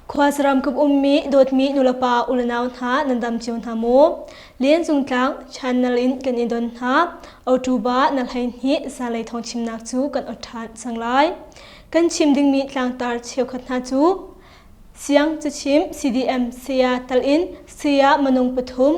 Khuasaram kup ummi dawtmi nulepa ulenau hna nan dam cio hna maw? Lian Cungtlang channel in kan i don hna. October na 12 zanlei thawngchimnak cu kan ot ṭhan cang lai. Kan chim dingmi tlangtar cheukhat hna cu Siang cachim CDM saya tal in saya minung pathum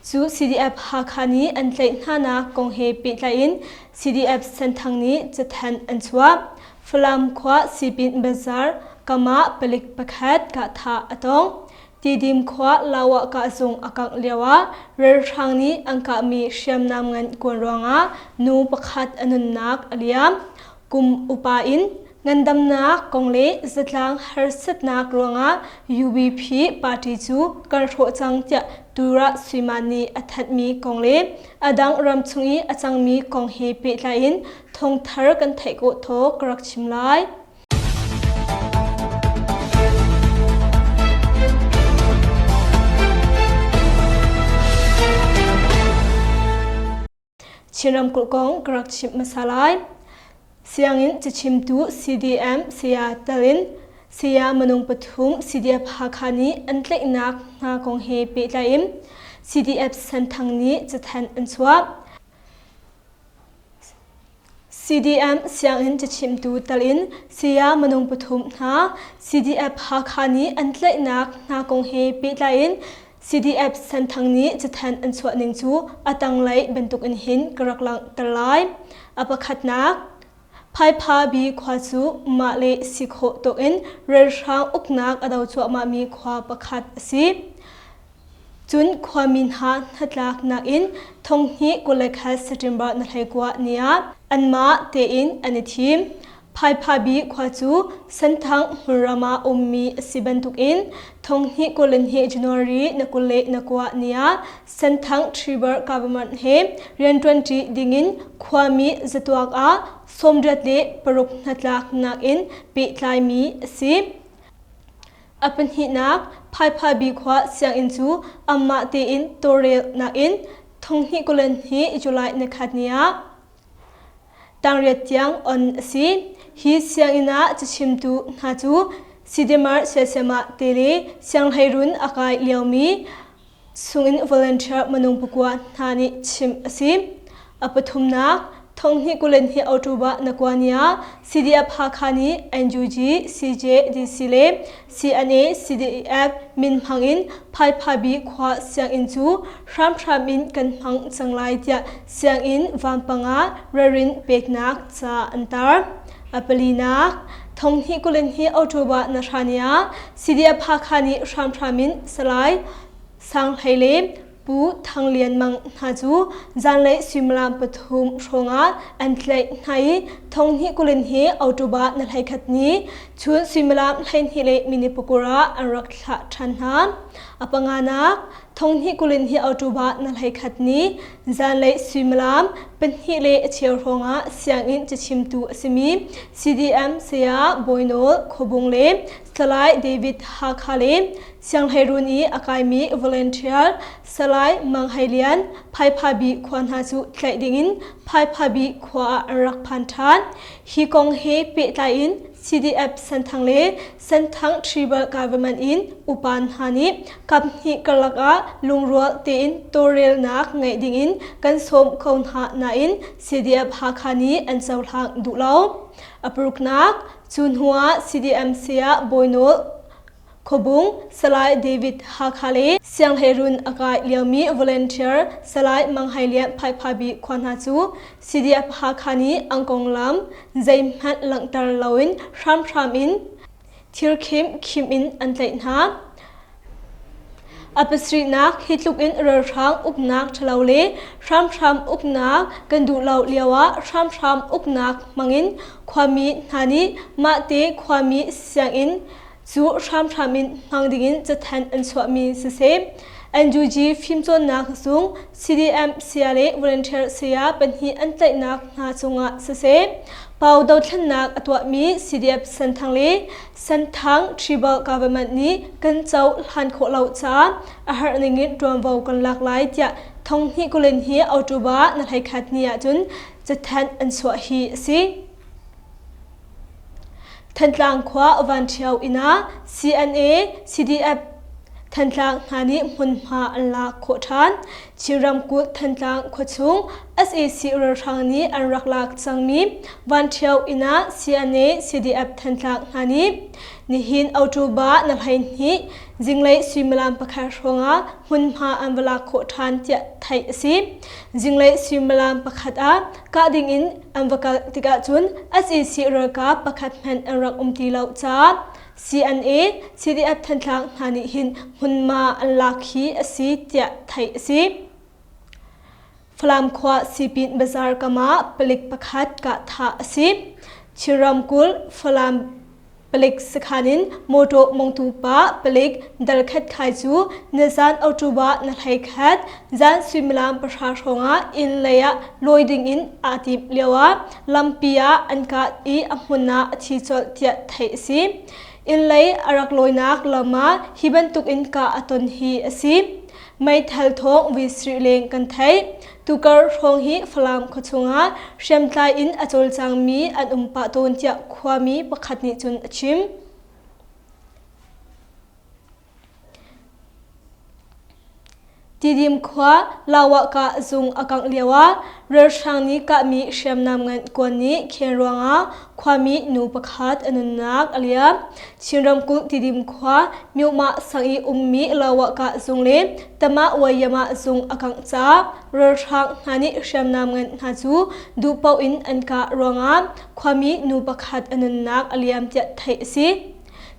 cu CDF Hakha nih an tlaih hnanak kong he pehtlai in CDF Senthang nih cathanh an chuah. Falam khua Sipin Bazar kam ah palik pakhat kahthah a tong. Tidim khua Lawah kahzung a kangh lioah ralhrang nih an kahmi hriamnam ngan kuan ruangah nu pakhat a nunnak a liam. Kum upa in Ngandamnak kong le zatlang harsatnak ruangah UBP party cu kan hrawh cang tiah Tura Suiman nih a thanhmi kong le a dang ramchung i a cangmi kong he pehtlai in thawngthar kan theih khawh thawk ka rak chim lai. Chin ramkulh kong ka rak chimh hmasa lai. Sianginn cachimtu CDM saya tel in saya minung pathum CDF Hakha nih an tlaihnak hna kong he pehtlai in CDF Senthang nih cathanh an chuah. CDM sianginn cachimtu tel in saya minung pathum hna CDF Hakha nih an tlaihnak hna kong he pehtlai in CDF Senthang nih cathanh an chuah ning cu a tanglei bantukin hin ka rak langhter lai. A pakhatnak, Phaipha bi khua cu mah le si khawh tawk in ralhrang uknak a do cuahmahmi khua pakhat a si. Cun khuami hna hnatlaknak in thonghnih 21 September na 19 ni ah anmah tein an i thim. Phaiphabi khua cu Senthang hmunram ah ummi a si bantukin thonghnih 22 January na 29 ni ah Senthang Tribal Government he rianṭuanṭi dingin khuami zatuak ah 86 hnatlaknak in pehtlaimi a si. A pahnihnak, Phaiphabi khua sianginn cu amah tein tawlrelnak in thonghnih 22 July nikhat ni ah Tangriat tiang on a si. Hi sianginn ah cachimtu hna cu Sidemar Siasiamah te le sianghleirun a kai liomi chungin volunteer minung pakua hna nih chimh a si. A pathumnak, thonghnih 22 October na kua ni ah CDF Hakha nih NUG, CJ, DC le CNA, CDF min hmang in Phaiphabi khua sianginn cu hramhram in kan hmang cang lai tiah sianginn vampang ah ralrin peknak ca an tar. A palinak, thonghnih 22 October na hrani ah CDF Hakha nih hramhram in Salai Sang Hlei le Pu Thang Lian Mang hna cu zanlei suimilam pathum hrawngah an tlaih hna i thonghnih 22 October na 11 ni chun suimilam 12 le minute pakua ah an rak thlah ṭhan hna. A panganak, thonghnih 22 October na 11 ni zanlei suimilam pahnih le a cheu hrawngah sianginn cachimtu a simi CDM saya Bawi Nawl Khuabung le Salai David Hakha le Sianghleirun i a kaimi volunteer Salai Mang Hai Lian Phaiphabi khua hna cu tlaih dingin Phaiphabi khua ah an rak phan ṭhan. Hi kong he pehtlai in CDF Senthang le Senthang Tribal Government in upa hna nih kaphnih karlak ah lungrual tein tawlrelnak ngeih dingin kan sawm ko hna nain CDF Hakha nih an cohlang duh lo. A paruknak, cu hnu ah CDM saya Bawi Nawl Khuabung Salai David Hakha le Sianghleirun a kai liomi volunteer Salai Mang Hai Lian Phaiphabi khua hna cu CDF Hakha nih an konglam zeihmanh langhter loin hramhram in thirkhim khim in an tlaih hna. A pasarihnak hi tluk in ralhrang uknak ṭhalo le hramhram uknak kan duh lo lioah hramhram uknak hmangin khuami hna nih mahte khuami sianginn cu hramhram in hmang dingin cathanh an chuahmi siseh, NUG fimcawnnak zung CDM saya le volunteer saya pahnih an tlaihnak hna cungah siseh, Pau dothlennak a tuahmi CDF Senthang le Senthang Tribal Government nih kan cohlan khawh lo caah a herh ningin ṭuanvo kan lak lai tiah thonghnih kulin hi October na 11 ni ahcun cathanh an chuah hi a si. Thantlang khua Van Ṭhio inn ah CNA, CDF Thantlang hna nih hmunhma an lak khawh ṭhan. Chin ramkulh Thantlang khuachung sac ralhrang nih an rak lak cangmi Van Ṭhio inn ah CNA, CDF Thantlang hna nih nihin October na 12 zinglei suimilam pakhat hrawngah hmunhma an va lak khawh ṭhan tiah theih a si. Zinglei suimilam pakhat ah kah dingin an va kal tikah cun sac ralkap pakhat hmanh an rak um ti lo caah CNA, CDF Thantlang hna nih hin hmunhma an lak hi a si tiah theih a si. Falam khua Sipin Bazar kam ah palik pakhat kah thah a si. Chin ramkulh Falam Palik sakhan in mawṭaw mongtu pa palik dal khat khai cu nizan October na hlei khat zan suimilam pahra hrawngah inn lei ah lawi dingin aa timh lioah lampi ah an kah i a hmun ah a thi colh tiah theih a si. Inn lei a rak lawinak lam ah hi bantukin kah a ton hi a si. Meithal thawng vui sarih leng kan theih. Tukar hrawng hi Falam khuachung ah hriamtlai in a cawlcangmi an um pah tawn tiah khuami pakhat nih cun a chim. Tidim khua Lawahkah zung a kangh lioah ralhrang nih kahmi hriamnam ngan kuan nih khen ruangah khuami nu pakhat a nunnak a liam. Chin ramkulh Tidim khua Myomah sang i ummi Lawahkah zung le Tama Wayama zung a kangh caah ralhrang hna nih hriamnam ngan hna cu duh paoh in an kah ruangah khuami nu pakhat a nunnak a liam tiah theih a si.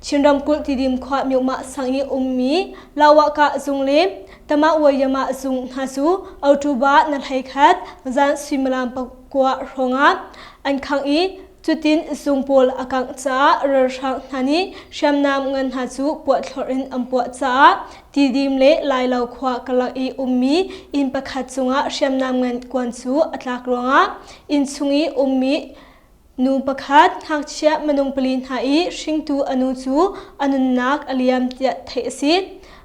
Chin ramkulh Tidim khua Myomah sang i ummi Lawahkah zung le Tama Wayama zung hna cu October na 11 zan suimilam pakua hrawngah an khangh i cutin zung pawl a kangh caah ralhrang hna nih hriamnam ngan hna cu puahthlorh in an puah caah Tidim le Lailo khua karlak i ummi inn pakhat cungah hriamnam ngan kuan cu a tlak ruangah inn chung i ummi Nu pakhat ngakchia minung pali hna i hringtu a nu cu a nunnak a liam tiah theih a si.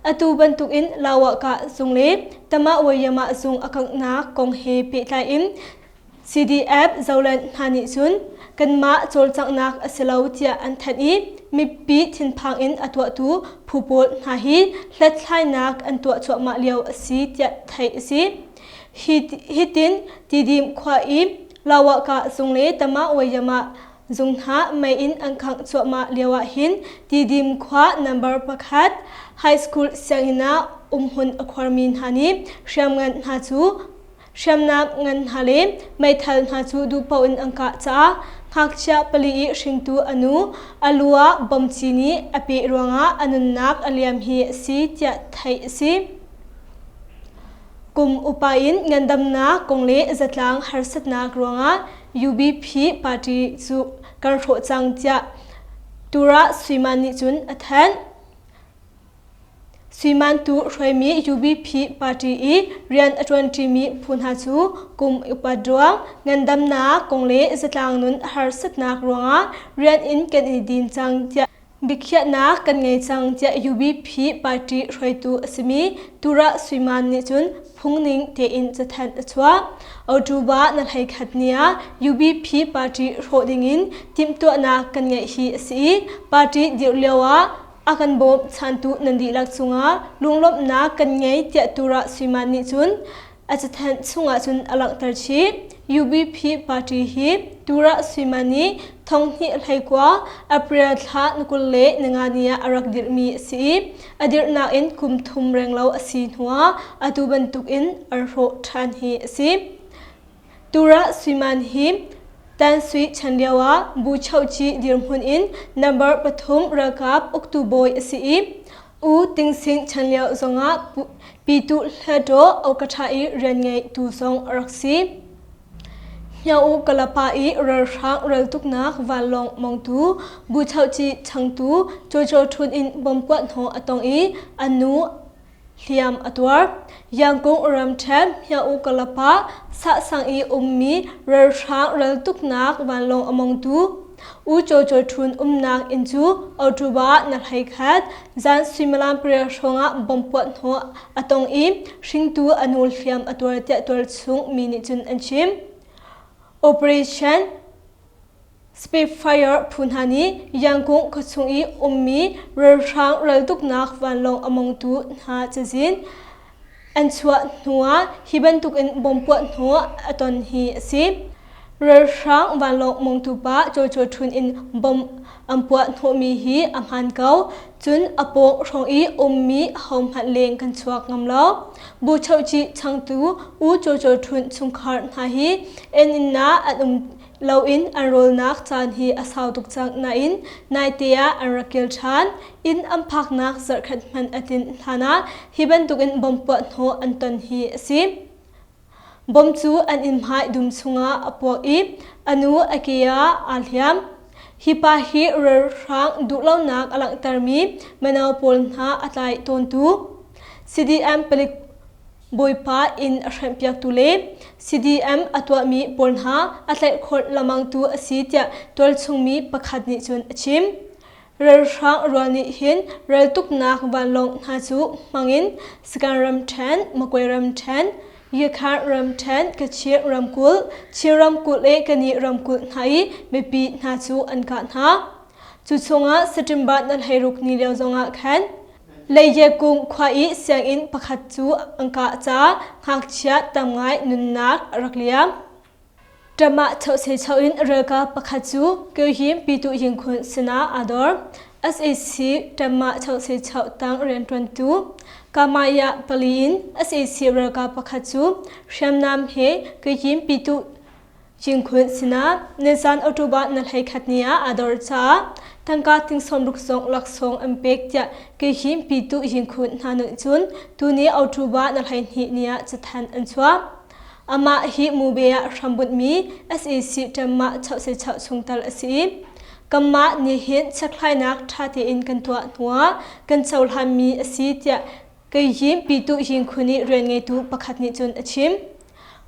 Atu bantukin Lawahkah zung le Tama Wayama zung a kanghnak kong he pehtlai in CDF Zoland hna nih cun kanmah cawlcanghnak a si lo tiah an thanh i mipi thinphang in a tuahtu phu pawl hna hi hlathlainak an tuah cuahmah lio a si tiah theih a si. Hitin Tidim khua i Lawahkah zung le Tama Wayama zung hna mei in an khangh cuahmah lio ah hin Tidim khua number pakhat High School sianginn ah umhmun a khuarmi hna nih hriamngan hna cu hriamnam ngan hna le meithal hna cu duhpaoh in an kah caah ngakchia pali i hringtu a nu a lu ah bomci nih a peh ruangah a nunnak a liam hi a si tiah theih a si. Kum upa in ngandamnak kong le zatlang harsatnak ruangah UBP party cu kan hrawh cang tiah Tura Suiman nih cun a thanh. Suiman tu hruaimi UBP party i rian a ṭuanṭimi phu hna cu kum upat ruang, ngandamnak kong le zatlang nun harsatnak ruangah rian in kan i din cang tiah Biakhiahnak kan ngei cang tiah UBP party hruaitu a simi Tura Suiman nih cun phungning tein cathanh a chuah. October na 11 ni ah UBP party hrawh dingin timhtuahnak kan ngeih hi a si i party dirh lio ah a kan bawmchantu nan dihlak cungah lunglawmhnak kan ngei tiah Tura Suiman nih cun A cathanh chungah cun a langhter chih. UBP party hi Tura Suiman nih thonghnih hleikua April thla ni 25 ni ah a rak dirhmi a si i a dirhnak in kum thum renglo a si hnuah atu bantukin an hrawh ṭhan hi a si. Tura Suiman hi Tan Sui chan lioah Bu Chohci dirhmun in number pathum ralkap uktu bawi a si i U Ting Sing chan lio zongah Pitu Hluttaw Okaṭha i rian ngeitu zong a rak si. Hmyo-u Kalapa i ralhrang raltuknak vanlawng mongtu Buchohci changtu Jojo Htun in bom kuahhnawh a tong i a nu hliam a tuar. Yangkung ramṭhen Hmyo-u Kalapa sahsang i ummi ralhrang raltuknak vanlawng a mongtu U Caw Caw Htun umnak inn cu October na 11 zan suimilam pariat hrawngah bomb puahhnawh a tong i hringtu a nu hliam a tuar tiah tualchung mi nih cun an chim. Operation. Spitfire phu hna nih Yangon khuachung i ummi ralhrang raltuknak vanlawng a mongtu hna cazin an chuah hnuah hi bantukin bomb puah hnawh a ton hi a si. Ralhrang vanlawng mongtu pa Caw Caw Htun in bomb an puah hnawhmi hi a hmaan ko. Cun a pawng hrawng i ummi hohmanh leng kan chuak ngam lo. Buchohci changtu U Caw Caw Htun chungkhar hna hi inn ah an um loin an rawlnak caan hi a sau tuk cang nain naite ah an rak kil ṭhan. Inn an phaknak zarhkhat hmanh a tlin hlanah hi bantukin bomb puah hnawh an ton hi a si. Bomb cu an inn hmai dum chungah a puak i a nu a ke ah aa hliam. Hi pa hi ralhrang duhlonak a langhtermi mino pawl hna a tlai tawntu CDM palik Bawipa inn a hremhpiaktu le CDM a tuahmi pawl hna a tlaihkhawlh lamangtu a si tiah tualchungmi pakhat nih cun a chim. Ralhrang rual nih hin raltuknak vanlawng hna cu hmangin Sagaing ramṭhen, Magway ramṭhen, Yekhan ramṭhen, Kachin ramkulh, Chin ramkulh le Kani ramkulh hna i mipi hna cu an kah hna. Cu chungah September na 16 ni lio zongah khan Leiyekung khua i sianginn pakhat cu an kah caah ngakchia tam ngai nunnak a rak liam. Ṭamah chohse in ralkap pakhat cu Kyohim Pyituh Yingkhun sinah aa dor. Sac ṭamah chohse choh tang rianṭuantu Kamaya pali in sac ralkap pakhat cu hriamnam he Kyohim Pyituh Yingkhun sinah nizan October na 11 ni ah aa dor caah tangka ting 60 zong laksawng an pek tiah Kyohim Pyituh Yingkhun hna nih cun tuni October na 12 ni ah cathanh an chuah. Amah hi Mube ah hrambunhmi sac ṭemmah chohse choh chungtel a si i kanmah nih hin chekhlainak ṭha tein kan tuah hnuah kan cohlanmi a si tiah Kayyin Pyituh Yingkhun i rian ngeitu pakhat nih cun a chim.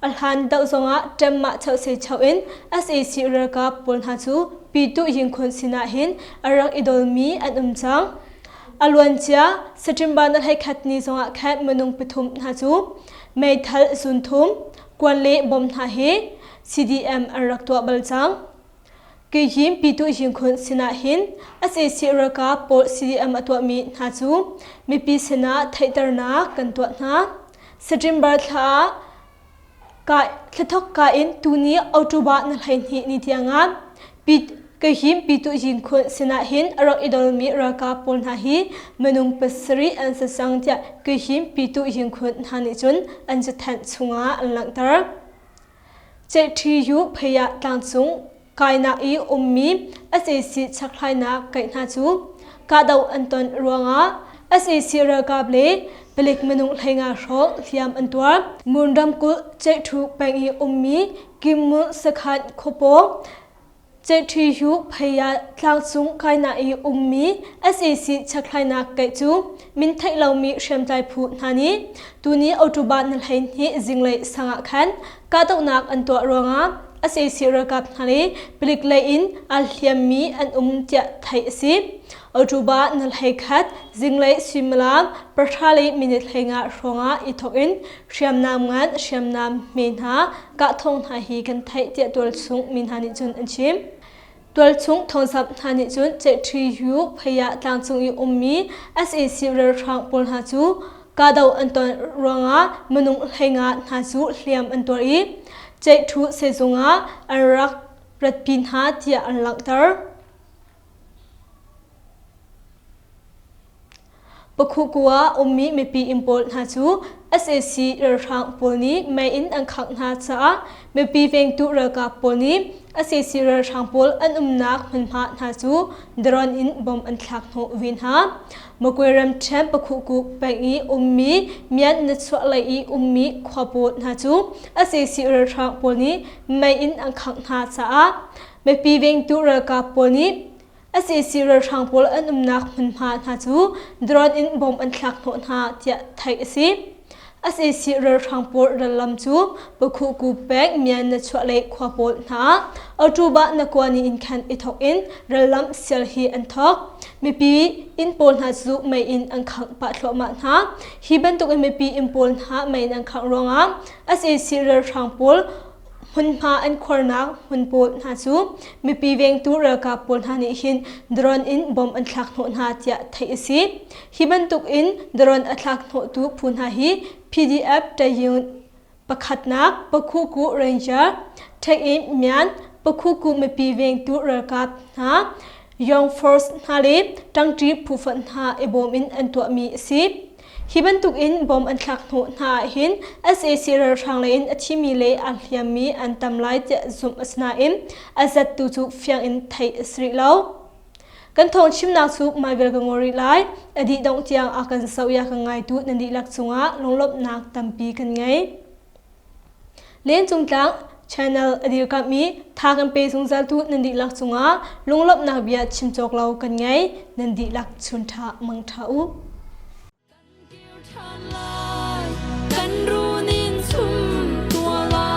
A hlan doh zongah ṭemmah chohse choh in sac ralkap pawl hna cu Pyituh Yingkhun sinah hin a rak i dolmi an um cang. A luancia September na 11 ni zongah khan minung pathum hna cu meithal zunthum, kuan le bom hna hi CDM an rak tuah bal cang. Kihim Pyituh Yingkhun sinah hin sac ralkap pawl CDM a tuahmi hna cu mipi sinah theihternak kan tuah hna. September thla ah Thlathawk ka in tuni October na 12 ni tiangah Kahim Pyituh Yingkhun sinah hin a rak i dolmi ralkap pawl hna hi minung pasarih an si cang tiah Kahim Pyituh Yingkhun hna nih cun an cathanh chungah an langhter. Ceihṭhi Phaya tlangcung kainak i ummi sac chakhlainak kaih hna cu kahdoh an ton ruangah sac ralkap le palik minung 15 hrawng hliam an tuar. Mon ramkulh Ceihṭhu peng i ummi Kimmun sakhan khuapaw Ceihṭhi Phaya tlangcung kainak i ummi sac chakhlainak kaih cu min theih lomi hriamtlai phu hna nih tuni October na 12 zinglei sang ah khan kahdohnak an tuah ruangah sac ralkap hna le palik lei in aa hliammi an um tiah theih a si. October na 11 zinglei suimilam pahra le minute 15 hrawngah i thawk in hriamnam ngan hriamnam hme hna kahthawng hna hi kan theih tiah tualchung mi hna nih cun an chim. Tualchung thawngzamh hna nih cun Ceihṭhi Yu Phaya tlangcung i ummi sac ralhrang pawl hna cu kahdoh an ton ruangah minung 15 hna cu hliam an tuar i Ceihṭhu sehzung ah an rak ratpi hna tiah an langhter. Pakhuku ah ummi mipi inn pawl hna cu sac ralhrang pawl nih mei in an khangh hna caah mipi vengtu ralkap pawl nih sac ralhrang pawl an umnak hmunhma hna cu drone in bomb an thlak hnawh ve hna. Magway ramṭhen Pakhuku peng i ummi Myan nichuah lei i ummi khua pawl hna cu sac ralhrang pawl nih mei in an khangh hna caah mipi vengtu ralkap pawl nih sac ralhrang pawl an umnak hmunhma hna cu drone in bomb an thlak hnawh hna tiah theih a si. sac ralhrang pawl rallam cu Pakhuku peng Myan Nachuahlei khua pawl hna October na kuani in khan i thawk in rallam sial hi an thawk. Mipi inn pawl hna cu mei in an khangh pah thluahmah hna. Hi bantuk in mipi inn pawl hna mei in an khangh ruangah sac ralhrang pawl Hmunhma an khuarnak hmun pawl hna cu mipi vengtu ralkap pawl hna nih hin drone in bomb an thlak hnawh hna tiah theih a si. Hi bantuk in drone a thlak hnawhtu phu hna hi PDF Taiyun pakhatnak Pakhuku Ranger, Thein Myan, Pakhuku mipi vengtu ralkap hna, Young Force hna le ṭangṭi phu fonh hna i bawm in an tuahmi a si. Hi bantuk in bom an thlak hnawh hna ahhin sac ralhrang lei in a thimi le aa hliammi an tam lai tiah zumh a si nain a zat tu cu fiang in theih a si rih lo. Kan thawng chimnak cu maivel ka ngol rih lai. A dih dongh tiang a kan zoh i a kan ngaitu nan dihlak cungah lunglawmhnak tampi kan ngei. Lencung tlang channel a dirkamh i tha kan pe zungzaltu nan dihlak cungah lunglawmhnak bia chim cawk lo kan ngei. Nan dihlak chun ṭha mang ṭha u. Kan runin chum tuala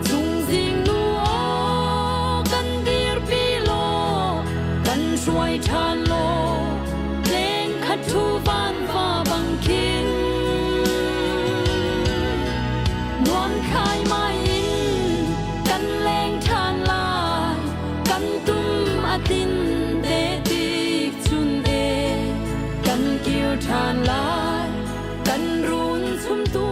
chungzing nu aw kan dirpi law kan hruai ṭhan law leng khat thu van va bang khin Nuam khai mai in kan leng ṭhan lai kan tum a tin te tik chun e kan kir ṭhan lai kan run chum tu.